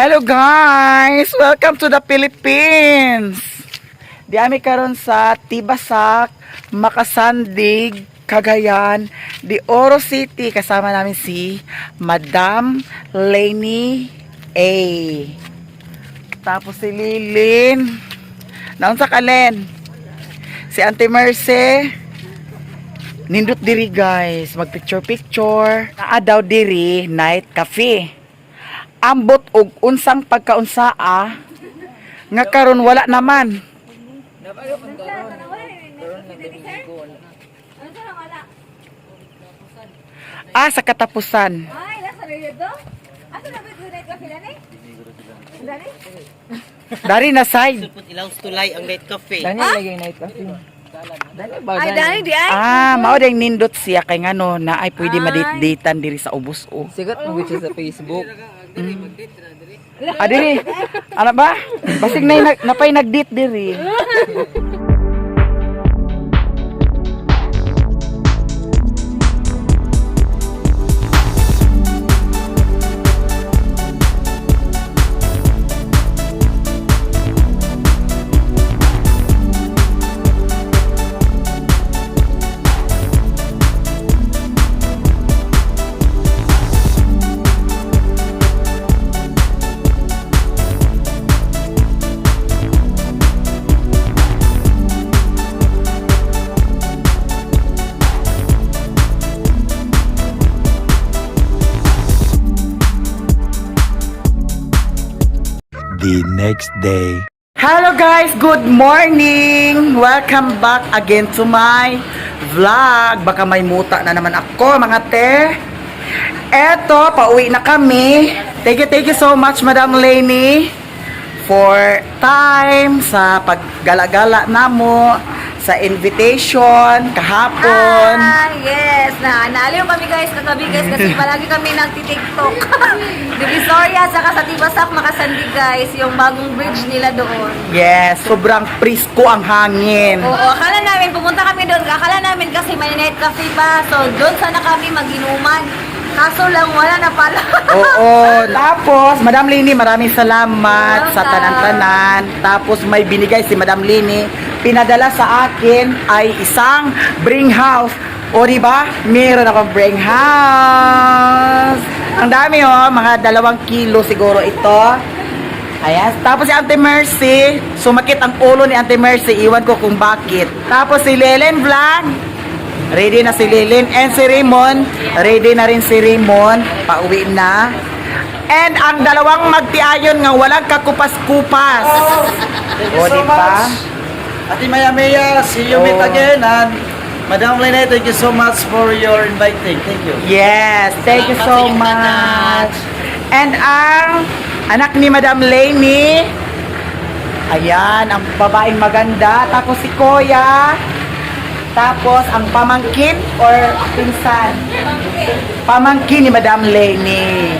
Hello guys! Welcome to the Philippines! Di ami karon sa Tibasak, Macasandig, Cagayan de Oro City. Kasama namin si Madam Leni A. Tapos si Lilin. Naunsa ka, Len? Si Auntie Mercy. Nindot diri, guys, mag picture picture. Naa daw diri night cafe. Ambot og unsang pagkaunsaa nga karon wala naman. Ah, sa katapusan. Ay, nasa radio to? Asa na ba ito night cafe na ni? Dani? Dari na side. Put ilaw tulay ang night cafe. Dani lagi night cafe. Dani ba? Ay, dani di ay. Ah, mao ding nindot siya kay ngano na ay pwede Ay. madate-datean diri sa ubos o. Sigat mo siya sa Facebook. Ah, diri. Ano ba? Basig na napay nag-date diri. The next day. Hello guys, good morning! Welcome back again to my vlog. Baka may muta na naman ako, mga te. Eto, pauwi na kami. Thank you so much, Madam Leni, for time sa paggala-gala namo, sa invitation kahapon. Ah, yes. Na, naaliw kami guys kagabi guys kasi palagi kami nagti-TikTok. Divisoria saka sa Tibasak, Macasandig guys, yung bagong bridge nila doon. Yes, sobrang presko ang hangin. Oo, akala namin pumunta kami doon. Akala namin kasi may night cafe pa. So doon sana kami maginuman. Kaso lang wala na pala. Oo. Tapos, Madam Lini, maraming salamat sa Welcome. tanan-tanan. Tapos, may binigay si Madam Lini. Pinadala sa akin ay isang bring house. O, di ba? Meron akong bring house. Ang dami, oh. Mga 2 kilo siguro ito. Ayan. Tapos si Auntie Mercy, sumakit ang ulo ni Auntie Mercy. Iwan ko kung bakit. Tapos si Lelen Vlog, ready na si Lilin. And si Raymond, ready na rin si Raymond. Pauwi na. And ang dalawang magtiayon nga walang kakupas-kupas. Thank you O, so di ba? much. Ate Maya Maya, see you meet Oh. again. And Madam Lene, thank you so much for your inviting. Thank you. Yes, thank you Salamat so sa inyong much. And ang anak ni Madam Leni, ayan, ang babaeng maganda. Tapos si Kuya. Tapos ang pamangkin or pinsan? Pamangkin ni Madam Leni.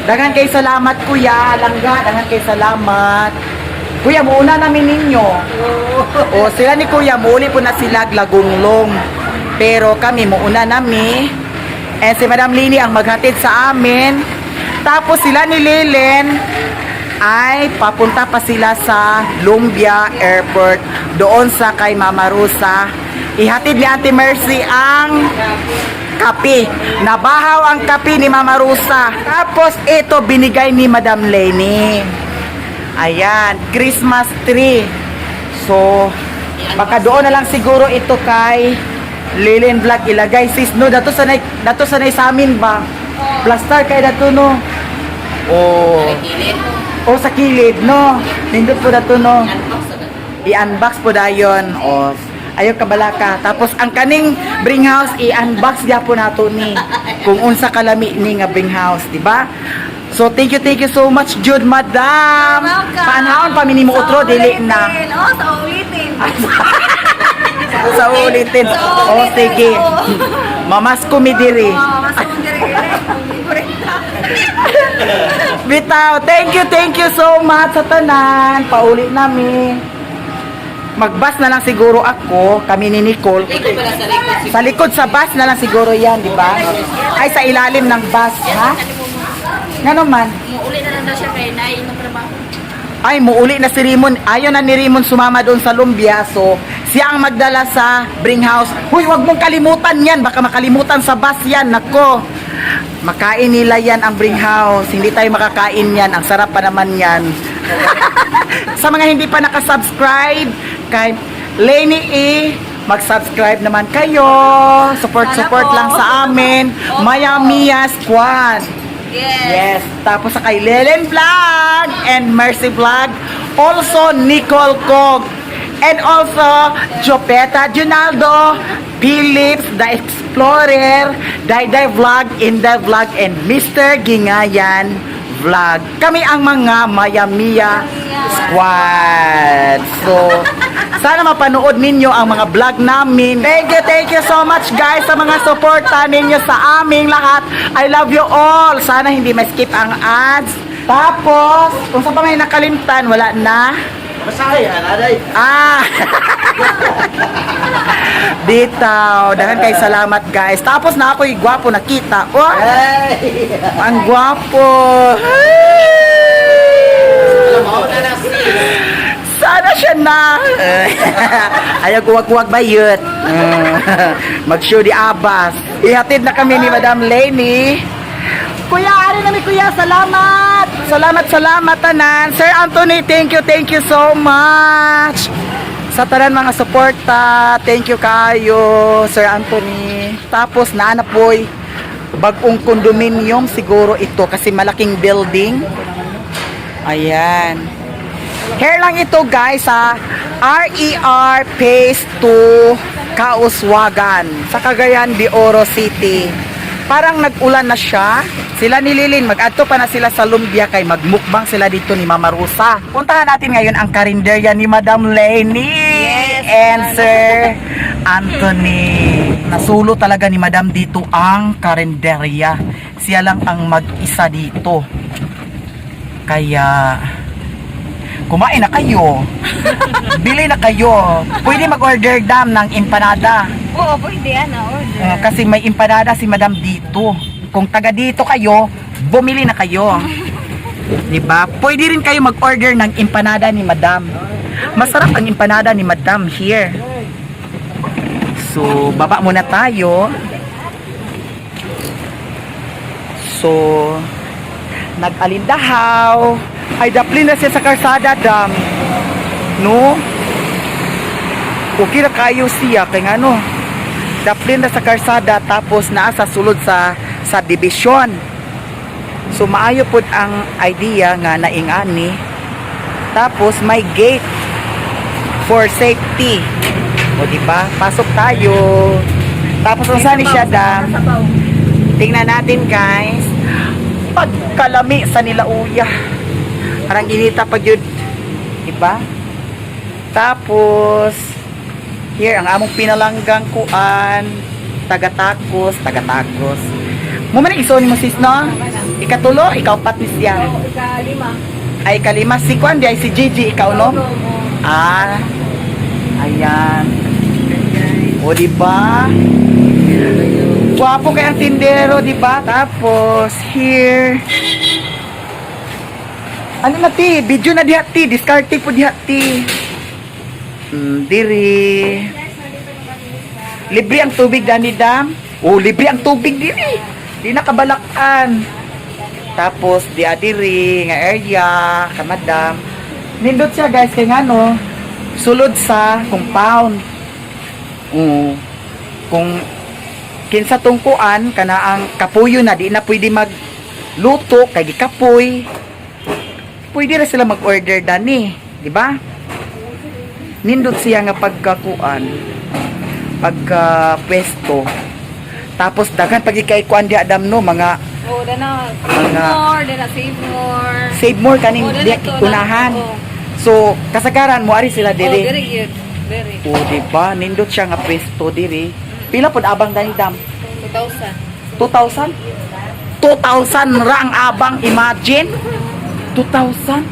Daghan kay salamat, kuya. Langga, daghan kay salamat. Kuya, muuna namin ninyo. O sila ni kuya, muuli po na sila lagunglong. Pero kami, muuna nami. And si Madam Lini ang maghatid sa amin. Tapos sila ni Lilen ay papunta pa sila sa Lumbia Airport doon sa kay Mama Rosa. Ihatid ni Auntie Mercy ang kape. Nabahaw ang kape ni Mama Rosa. Tapos ito binigay ni Madam Leni. Ayan, Christmas tree. So, baka doon na lang siguro ito kay Lilin Vlog ilagay. Sis, no, dato sanay sa amin ba? Plaster kay dato, no? Oh. O sa kilid, no? Nindot po dato, no? I-unbox po dayon. O, ayo kabalaka. Tapos ang kaning bring house i-unbox gyapon nato ni kung unsa kalami ni nga bring house, di ba? So thank you so much, Jude, Madam. Welcome. Paanhaon pa minimo Sa utro dili na. ulitin. Oh, sa ulitin. Sa ulitin. Sa O ulitin, sige. oo. Mamas ko mi diri. Oo, mas kung diri. Bitaw, thank you so much sa tanan. Pauli nami. Magbas na lang siguro ako, kami ni Nicole. Ikaw pala sa likod Sa likod sa bus na lang siguro yan, di ba? Ay, sa ilalim ng bus, ha? Nga naman. Muuli na lang na siya kay naay ng trabaho. Ay, muuli na si Rimon. Ayaw na ni Rimon sumama doon sa Lumbia. So, siya ang magdala sa Bring House. Huy, wag mong kalimutan yan. Baka makalimutan sa bus yan. Nako. Makain nila yan ang Bring House. Hindi tayo makakain yan. Ang sarap pa naman yan. Sa mga hindi pa nakasubscribe kay Lenny E, mag-subscribe naman kayo. Support, Sana support po. lang sa amin. Opo. Maya Mia Squad. Yes. Yes. Tapos sa kay Lelen Vlog and Mercy Vlog. Also, Nicole Kog. And also, Jopeta Junaldo, Philips, The Explorer, Dayday Vlog, Inday Vlog, and Mr. Gingayan Vlog. Kami ang mga Maya Mia Squad. So, sana mapanood ninyo ang mga vlog namin. Thank you so much, guys, sa mga suporta ninyo sa aming lahat. I love you all. Sana hindi ma-skip ang ads. Tapos, kung sa pa may nakalimtan, wala na. Masahe, anaday. Ah! Ditaw. Dahan kay salamat, guys. Tapos na ako'y gwapo nakita. Oh, Hey! ang gwapo. Sana siya na. Ayaw kuwag-kuwag ba yun? Mag-show di abas. Ihatid na kami ni Madam Lenny. Kuya, ari na mi kuya, salamat. Salamat, salamat tanan. Sir Anthony, thank you so much. Sa tanan mga suporta, thank you kayo, Sir Anthony. Tapos naana po'y bagong condominium siguro ito kasi malaking building. Ayan. Here lang ito, guys, sa RER Phase 2 Kauswagan sa Cagayan de Oro City. Parang nag-ulan na siya. Sila ni Lilin, mag-adto pa na sila sa Lumbia kay magmukbang sila dito ni Mama Rosa. Puntahan natin ngayon ang karinderya ni Madam Lenny and Sir Anthony. Nasulo talaga ni Madam dito ang karinderya. Siya lang ang mag-isa dito. Kaya kumain na kayo. Bili na kayo. Pwede mag-order, dam, ng empanada. Oo, pwede ano, order. Kasi may empanada si Madam dito. Kung taga dito kayo, bumili na kayo. 'Di ba? Pwede rin kayo mag-order ng empanada ni Madam. Masarap ang empanada ni Madam here. So, baba muna tayo. So, nag-alindahaw. Ay, daplin na siya sa karsada, dam. No? Okay na kayo siya. Kaya nga, no? Daplin na sa karsada tapos naa sa sulod sa subdivision. So maayo pud ang idea nga naingani. Tapos may gate for safety. O di ba? Pasok tayo. Tapos ang saan ni siya, dam? Tingnan natin, guys. Pagkalami sa nilauya. Parang inita pag yun. Diba? Tapos, here, ang among pinalanggang kuan, tagatakos, tagatakos. Mo man isuon mo sis, no? Ikatulo, ikaw pat ni siya. Ikalima. Ay, kalima si kuan di ay si Gigi, ikaw no? Ah. Ayan. O, di ba? Gwapo kay ang tindero, di ba? Tapos, here. Ano na ti? Video na diha ti. Discarte po diha ti. Diri. Libre ang tubig dani dam. Oh, libre ang tubig diri. Di na kabalakan. Tapos di adiri nga area, kamadam. Nindot siya, guys, kay ngano sulod sa compound. Oo. Kung kinsa tungkuan kana ang kapuyo na di na pwede magluto kay gikapoy. Pwede ra sila mag-order dani, di ba? Nindot siya nga pagkakuan, pagka pwesto. Tapos daghan pag ikay kuan di adam no mga Oo, dana. Save more, dana save more. Save more kaning Oo, dana diya to, unahan. dana to, oo. So kasagaran mo ari sila Oh, diri. diri yun. Diri. Oh, di ba? Nindot siya nga pwesto diri. Pila pod abang dani dam? 2,000. 2,000? 2,000 ra ang abang, imagine. 2,000?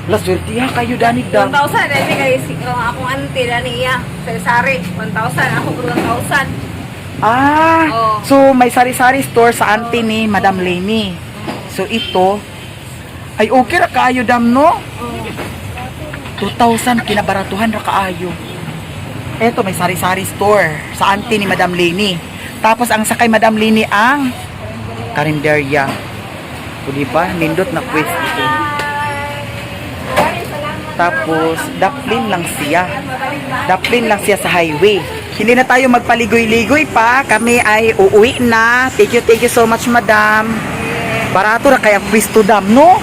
La swerte ha kayo dani dam. 1,000 dahil kay si oh, akong auntie dani iya. Sari-sari 1,000 ako pud 1,000. Ah, Oo. so may sari-sari store sa auntie ni Madam Lenny. So ito, Ay, okay ra kaayo, dam, no? 2,000, kinabaratuhan ra kaayo. Eto, may sari-sari store sa auntie ni Madam Leni. Tapos, ang sakay Madam Leni ang karinderya. O, diba? Nindot na quiz ito. Tapos, daplin lang siya. Daplin lang siya sa highway. Hindi na tayo magpaligoy-ligoy pa. Kami ay uuwi na. Thank you so much, madam. Barato ra kaya pwesto, dam, no?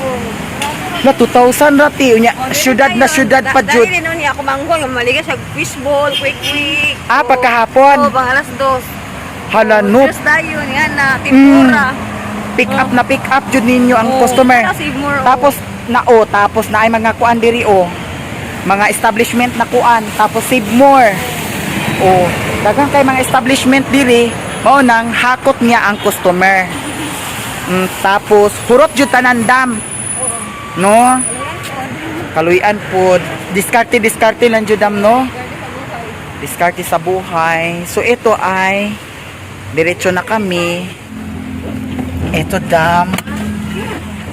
Na 2,000 ra ti. Unya, syudad na syudad pa jud. Dali nun niya ako manghol, maliga siya fishball, quick quick. Ah, pagkahapon. Oo, pang 2:00. Hala no. Just tayo niya na tempura. Pick up na pick up jud ninyo ang Oo, customer. para save more, oh. Tapos na oh, tapos na ay mga kuan diri oh. Mga establishment na kuan, tapos save more. Oh, daghan kay mga establishment diri, mao nang hakot niya ang customer. Tapos hurot jud tanan, dam. No? Kaluy-an pod. Diskarte diskarte lang jud, dam, no? Diskarte sa buhay. So ito ay diretso na kami. Ito, dam.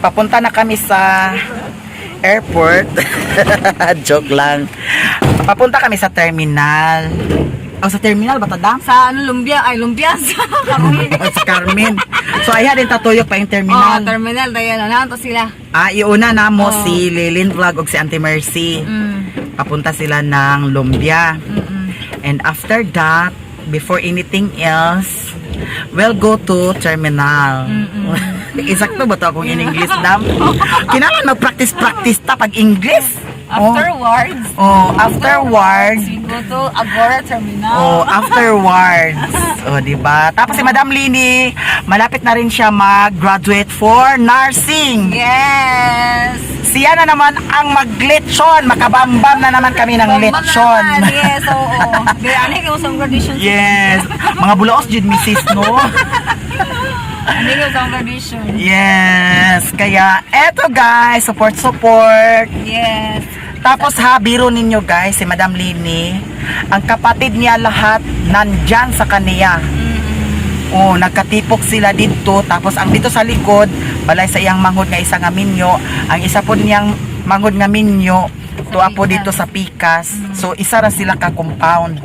Papunta na kami sa airport. Joke lang. Papunta kami sa terminal. Oh, sa terminal ba ta, dam? Sa ano, lumbia, ay lumbia sa Carmen. Sa Carmen. So ay din tatuyok pa yung Oh, terminal. terminal tayo na nato sila. Ah, iuna na mo si Lilin Vlog ug si Auntie Mercy. Papunta sila ng Lumbia. And after that, before anything else, we'll go to terminal. Isakto ba to akong in English, dam? Kailangan mag-practice-practice ta pag English. Oh. Afterwards, Oh, afterwards. we go to Agora Terminal. Oh, afterwards. Oh, di ba? Tapos si Madam Lini, malapit na rin siya mag-graduate for nursing. Yes. Siya na naman ang maglechon. Makabambam na naman kami ng Bambam na lechon. naman. Yes, oo. Gaya, ano yung sa graduation? Yes. Mga bulaos jud, misis, no? Ano yung sa graduation? Yes. Kaya, eto guys, support, support. Yes. Tapos ha, biro ninyo guys, si Madam Lini, ang kapatid niya lahat nandyan sa kaniya. Oh, nagkatipok sila dito. Tapos ang dito sa likod, balay sa iyang manghod nga isa nga minyo. Ang isa po niyang manghod nga minyo, tuwa po dito sa Pikas. So isa ra sila ka compound.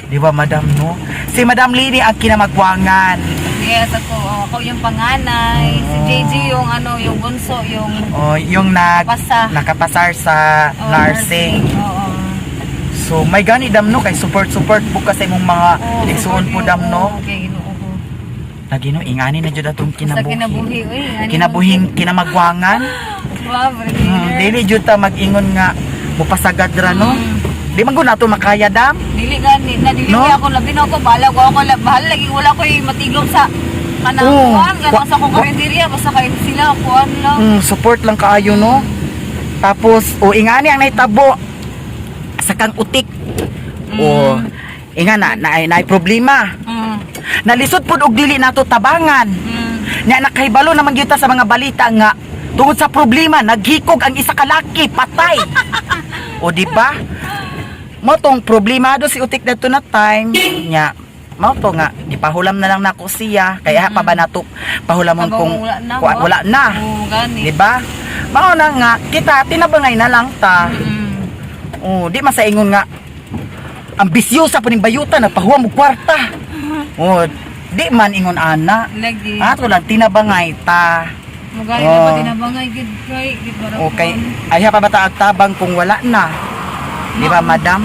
Di ba, madam, no? Si Madam Lini ang kinamagwangan. Yes, ako. Oh, ako yung panganay. Si JJ yung ano, yung bunso, yung Oh, yung nag Pasa. nakapasar sa oh, nursing. Oo. So may gani, dam, no, kay support support po kasi mong mga Oo, igsuon po, support dam, yun. no. Oo, okay, Ginoo ko. Lagi no, ingani na jud atong Sa kinabuhi. kinabuhi, uy. Ano Kinabuhing kinamagwangan. Wow, Dili jud ta mag-ingon nga mupasagad ra, no. Di man gud nato makaya, dam. Dili gani, na dili No? no? Ako labi na ako bahala ko ako bahala lagi wala ko matigom sa kanang Oo. kuan kanang sa akong karinderya basta kay sila kuan lang. Support lang kaayo, no. Tapos o ingani ang nahitabo sa kang utik. O ingana na na problema. Nalisod pud og dili nato tabangan. Nya nakahibalo naman gyud ta sa mga balita nga tungod sa problema naghikog ang isa ka laki, patay. O di ba? Mao tong problemado si utik dadto na time nya mao to nga gipahulam na lang nako siya kaya pa ba nato pahulamon Habang kung wala na, kuan, ba? wala na. Oo, gani. Di ba? Mao na nga kita tinabangay na lang ta. Oh, di man sa ingon nga ambisyosa pa ning bayuta nagpahuwam og kwarta. Oh, di man ingon ana. Lagi. Ato lang tinabangay ta. Mugani na ba Oh. tinabangay gid kay gid bara. Okay. Ay pa ba ta agtabang kung wala na? Di ba, madam?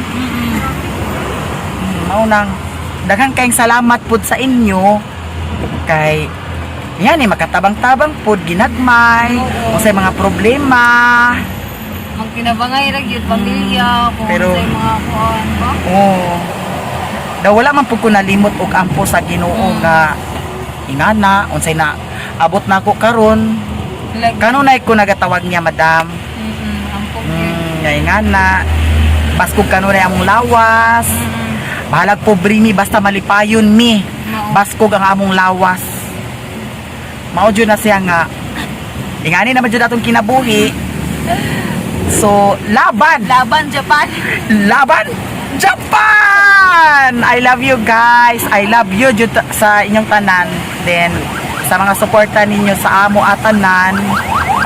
Mao nang daghan kayong salamat pud sa inyo kay yan eh makatabang-tabang pud ginagmay Oo. unsay mga problema. Magkinabangay ra gyud pamilya kung unsay mga kuan ba. Oo. Daw wala man pud ko nalimot og ampo sa Ginoo nga ingana unsay na abot nako karon. Lagi. Kanunay ko nagatawag niya, madam. Ampo gyud. Nga ingana baskog kanunay among lawas. Bahalag pobre mi basta malipayon mi. Mao. Baskog ang among lawas. Mao jud na siya nga ingani naman jud atong kinabuhi. So, laban! Laban Japan. Laban Japan! I love you guys. I love you jud sa inyong tanan. Then sa mga suporta ninyo sa amo at tanan.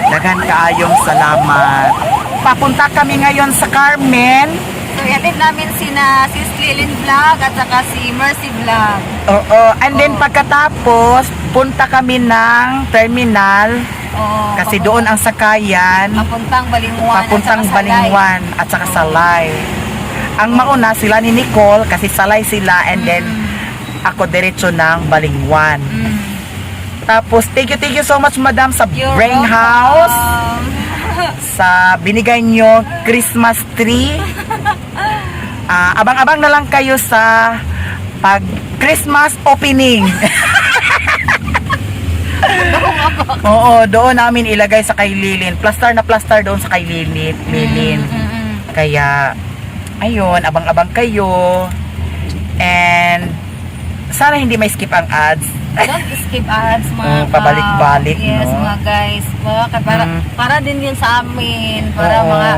Daghan kaayong salamat. Papunta kami ngayon sa Carmen. So, ihatid namin sina Sis Lilin Vlog at saka si Mercy Vlog. Oo. And then pagkatapos, punta kami ng terminal Oo. kasi doon ang sakayan Papuntang Balingwan papuntang at saka Salay. Balingwan at saka Salay. Ang mauna sila ni Nicole kasi Salay sila and then ako diretso ng Balingwan. Tapos thank you so much, Madam, sa You're Brain welcome. House sa binigay nyo Christmas tree. Ah, abang-abang na lang kayo sa pag Christmas opening. Oo, doon namin ilagay sa kay Lilin. Plaster na plaster doon sa kay Lilin. Lilin. Kaya, ayun, abang-abang kayo. And, sana hindi may skip ang ads. Don't skip ads, mga Oo, pabalik-balik, Yes, no? mga guys. Mga para, para din yun sa amin. Para mga,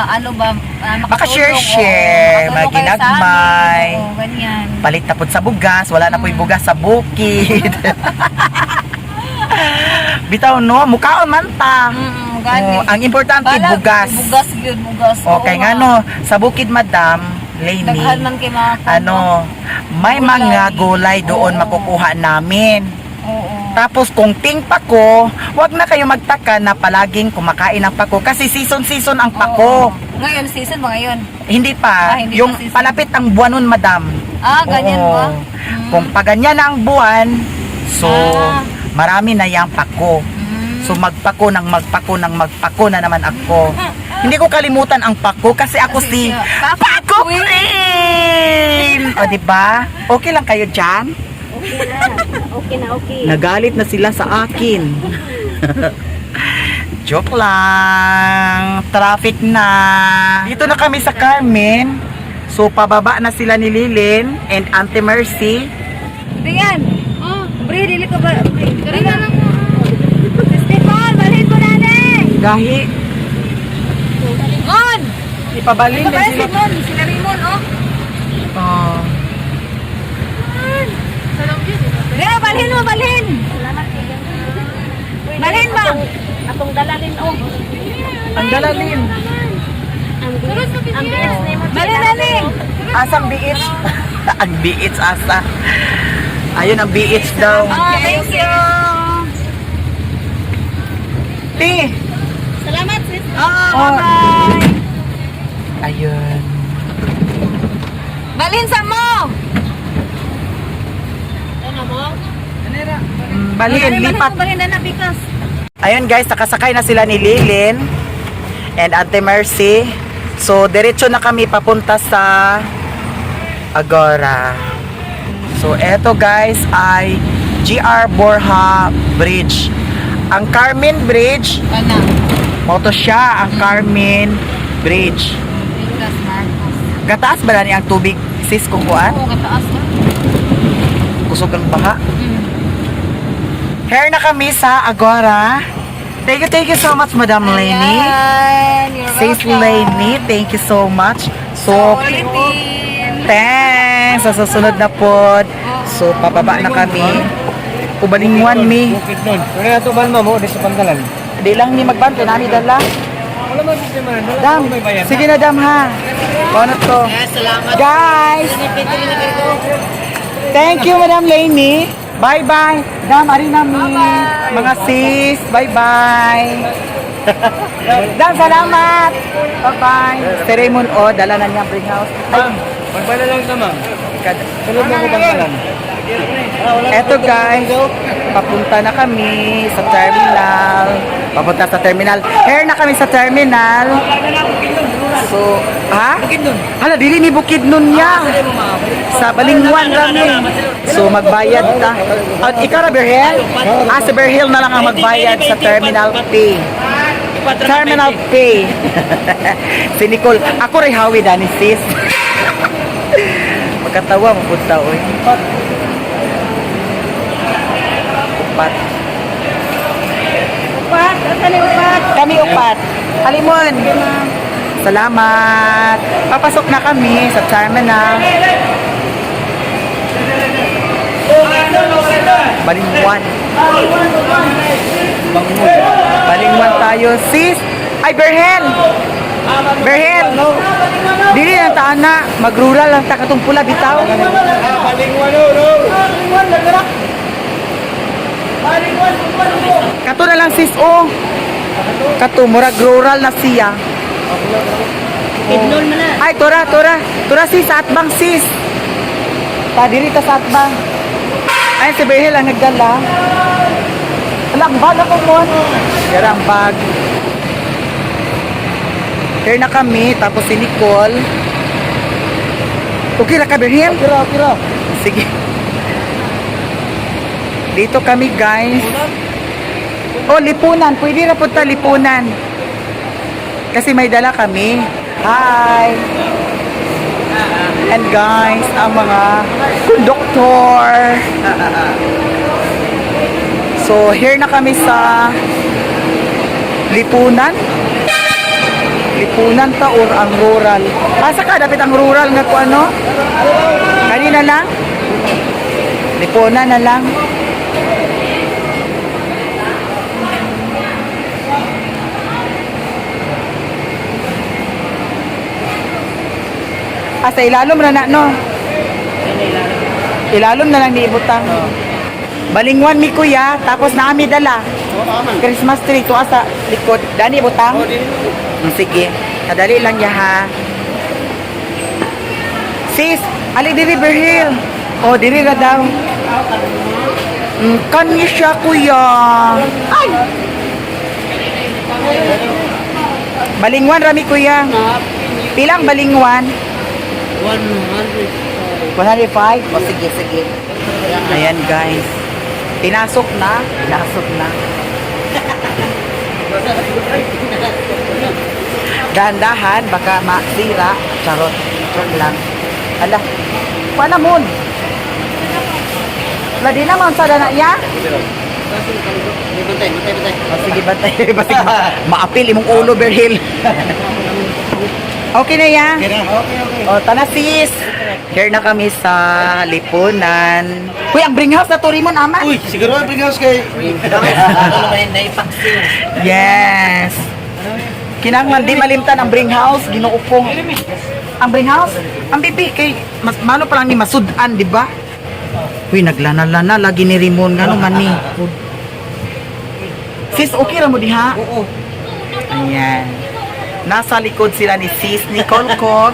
ano ba, makatulong. Maka-share-share, Oo, makatulong kayo sa amin. maginagmay. Oo, ganyan. Palit na po sa bugas, wala na po'y bugas sa bukid. Bitaw no, mukaon man ta. Gani. Oo, ang importante Bala, bugas. Bugas yun, bugas. Okay Oo nga no, sa bukid, Madam Lainey, Daghan man kay mga ano, may Gulay. mga gulay doon Oo. makukuha namin. Oo. Tapos kung ting pako, wag na kayo magtaka na palaging kumakain ng pako kasi season-season ang pako. Oo. Ngayon, season ba ngayon? Hindi pa, Ah, hindi yung pa season. palapit ang buwan nun, Madam. Ah, ganyan Oo. ba? Kung paganyan na ang buwan, so marami na yang pako. So magpako ng magpako ng magpako na naman ako. Hindi ko kalimutan ang pako kasi ako Kasi si siya, Pako Queen! O, di ba? Okay lang kayo dyan? Okay na. Okay na, okay. Nagalit na sila sa akin. Joke lang. Traffic na. Dito na kami sa Carmen. So, pababa na sila ni Lilin and Auntie Mercy. Diyan. Oh, Bre, dili ka ba? Bre, na lang mo. Stefan, balhin mo na ni. Gahi. Mon! Ipabalin Ito din ba sila. si Mon? Sila Raymond, oh. Oh. Dira, balhin mo, balhin. Salamat. Balhin ba? Atong dalalin, oh. Ang dalalin. Ang BS na mo. Balhin na ni. Asang beach? Ang beach asa. Ayun ang beach daw. Oh, thank you. Ti. Salamat, sis. Oh, Oh. bye-bye. Ayun. Balhin sa mo. Balhin, lipat. Balhin na na, bikas. Ayun guys, nakasakay na sila ni Lilin and Ate Mercy. So, diretso na kami papunta sa Agora. So, eto guys ay GR Borja Bridge. Ang Carmen Bridge, Kana. moto siya ang Carmen Bridge. Bikas, Marcos. Gataas ba na ni ang tubig, sis, kung kuan? Oo, kataas na. Kusog ang baha. Here na kami sa Agora. Thank you so much, Madam Lenny. Ayan, you're Sis welcome. Lenny, thank you so much. So, Ulitin. thanks! Sa susunod na pod. So, pababa na kami. Ubalingwan mi. Bukid nun. Wala na ito ban mo, di sa pantalan. Di lang ni magbante, nami dala. Wala man sistema na. Wala Dam, may bayad. sige na dam ha. Paano to? Salamat. Guys! Thank you, Madam Lenny. Bye-bye. Dam, ari na mi. Mga sis, bye-bye. Dam, salamat. Bye-bye. Si Raymond, oh, dala na niya ang bring house. Ay, Ma'am, magbala lang ka, ma'am. Sunod na ko pantalan. Eto guys, papunta na kami sa terminal. Papunta sa terminal. Here na kami sa terminal. So, ha? Bukidnon. Hala, dili ni Bukidnon niya. Sa Balingwan rami. So, magbayad ta. At ikaw ra, Berhel? Ah, si Berhel na lang ang magbayad sa Terminal P. Terminal P. Si Nicole, ako rin hawi dani sis. Magkatawa mo punta, oy. Upat. Upat. Asan yung upat? Kami upat. Halimon. Salamat. Papasok na kami sa terminal. Balingwan. Balingwan tayo, sis. Ay, Berhel! Berhel! Dili lang taan na. Magrural lang ta katong pula bitaw. Kato na lang sis, oh. Kato, murag rural na siya. Ay, tora, tora. Tora sis, sa atbang sis. Ta, diri ta sa atbang. Ay, si Berhel ang nagdala. Ala, ang bag ako mo. Yara, ang bag. Here na kami, tapos si Nicole. Okay ra ka, Berhel? Okay ra, okay ra. Sige. Dito kami, guys. Oh, lipunan. Pwede na punta lipunan. Kasi may dala kami. Hi! And guys, ang mga konduktor. So, here na kami sa lipunan. Lipunan ta or ang rural. Asa ka? Dapat ang rural nga ko ano? Kanina lang? Lipunan na lang. Ah, sa ilalom na na, no? Ilalom na lang ni ibutang. Balingwan mi kuya, tapos naami dala. Christmas tree tuwa sa likod. Dani butang. Sige, kadali lang ya ha. Sis, ali diri Berhil. Oh, diri ra daw. Kani siya kuya. Ay. Balingwan rami kuya. Pilang balingwan? 100. 105? O sige, sige. Ayan guys. Pinasok na. Pinasok na. Dahan-dahan, baka masira. Charot. Charot lang. Ala. Paano mon? Wala di naman sa dana ya? Bantay, bantay, bantay. O sige, bantay. Basig maapil imong ulo, Berhil. Okay na ya? Okay na. Okay, okay. O, tana sis. Here na kami sa Lipunan. Uy, ang bring house na to, Rimon, ama. Uy, siguro ang bring house kay. Ano naman yung naipaksiw? Yes. Kinanglan di malimtan ang bring house, Ginoo ko. Ang bring house, ang bibi kay mas mano pa lang ni masudan, di ba? Uy, naglana-lana lagi ni Rimon ngano man ni. Sis, okay ra mo diha? Oo. Ayan. Nasa likod sila ni Sis Nicole Cog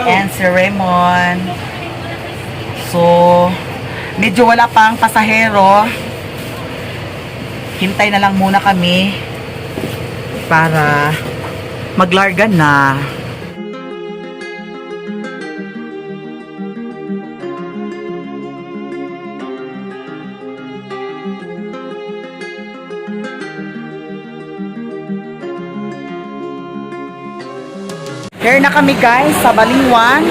and si Raymond. So, medyo wala pang pasahero. Hintay na lang muna kami para maglarga na. Here na kami guys sa Balingwan.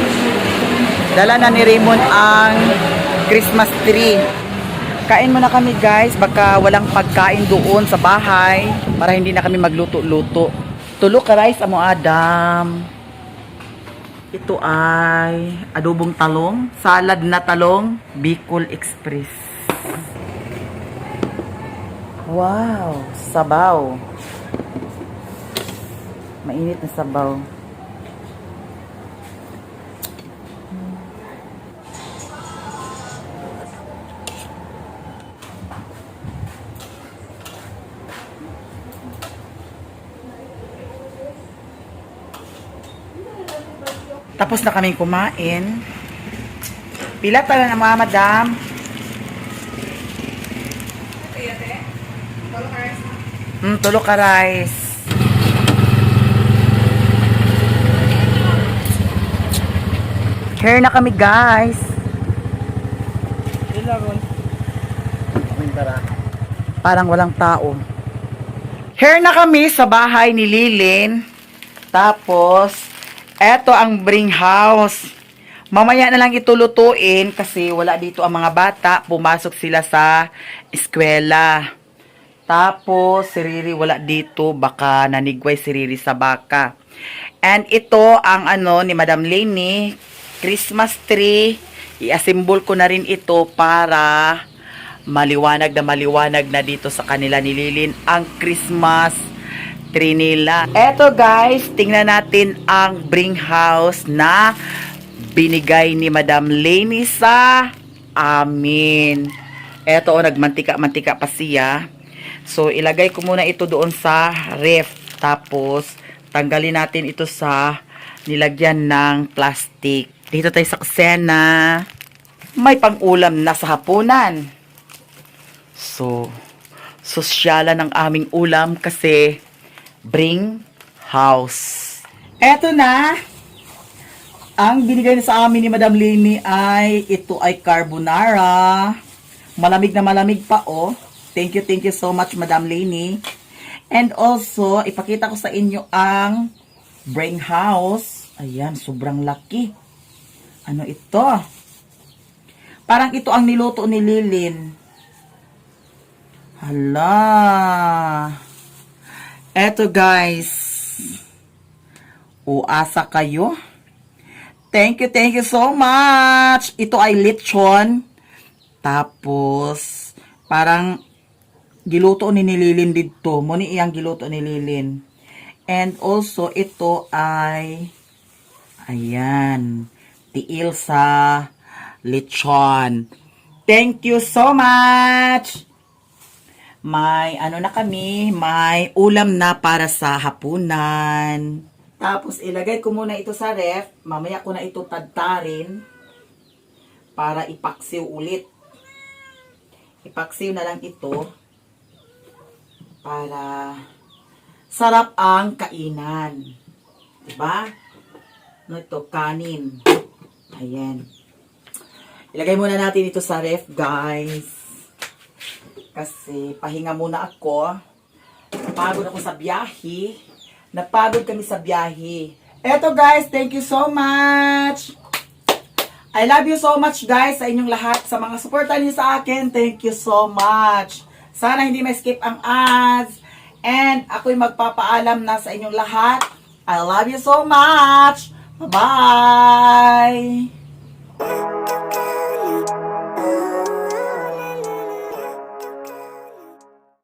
Dala na ni Raymond ang Christmas tree. Kain muna kami guys, baka walang pagkain doon sa bahay para hindi na kami magluto-luto. Tulo ka rice amo Adam. Ito ay adobong talong, salad na talong, Bicol Express. Wow, sabaw. Mainit na sabaw. Tapos na kaming kumain. Pila pala na mga madam? Tulo ka rice. Here na kami guys. Parang walang tao. Here na kami sa bahay ni Lilin. Tapos, eto ang bring house. Mamaya na lang ito lutuin kasi wala dito ang mga bata. Pumasok sila sa eskwela. Tapos, si Riri wala dito. Baka nanigway si Riri sa baka. And ito ang ano ni Madam Lenny, Christmas tree. I-assemble ko na rin ito para Maliwanag na dito sa kanila ni Lilin ang Christmas tree nila. Eto guys, tingnan natin ang bring house na binigay ni Madam Leni sa amin. Eto, oh, nagmantika-mantika pa siya. So, ilagay ko muna ito doon sa ref. Tapos, tanggalin natin ito sa nilagyan ng plastic. Dito tayo sa kusina. May pang-ulam na sa hapunan. So, sosyalan ang aming ulam kasi bring house. Eto na. Ang binigay na sa amin ni Madam Leni ay ito ay carbonara. Malamig na malamig pa, oh. Thank you so much, Madam Leni. And also, ipakita ko sa inyo ang bring house. Ayan, sobrang laki. Ano ito? Parang ito ang niluto ni Lilin. Hala. Eto, guys. Uasa kayo. Thank you so much. Ito ay lechon. Tapos, parang giluto ni Lilin dito. Mao ni iyang giluto ni Lilin. And also, ito ay, ayan, tiil sa lechon. Thank you so much! May ano na kami, may ulam na para sa hapunan. Tapos ilagay ko muna ito sa ref. Mamaya ko na ito tadtarin para ipaksiw ulit. Ipaksiw na lang ito para sarap ang kainan. Diba? No, ito, kanin. Ayan. Ilagay muna natin ito sa ref, guys. Kasi pahinga muna ako. Napagod ako sa biyahe. Napagod kami sa biyahe. Eto guys, thank you so much. I love you so much, guys, sa inyong lahat. Sa mga suporta niyo sa akin, thank you so much. Sana hindi ma-skip ang ads. And ako'y magpapaalam na sa inyong lahat. I love you so much. Bye-bye!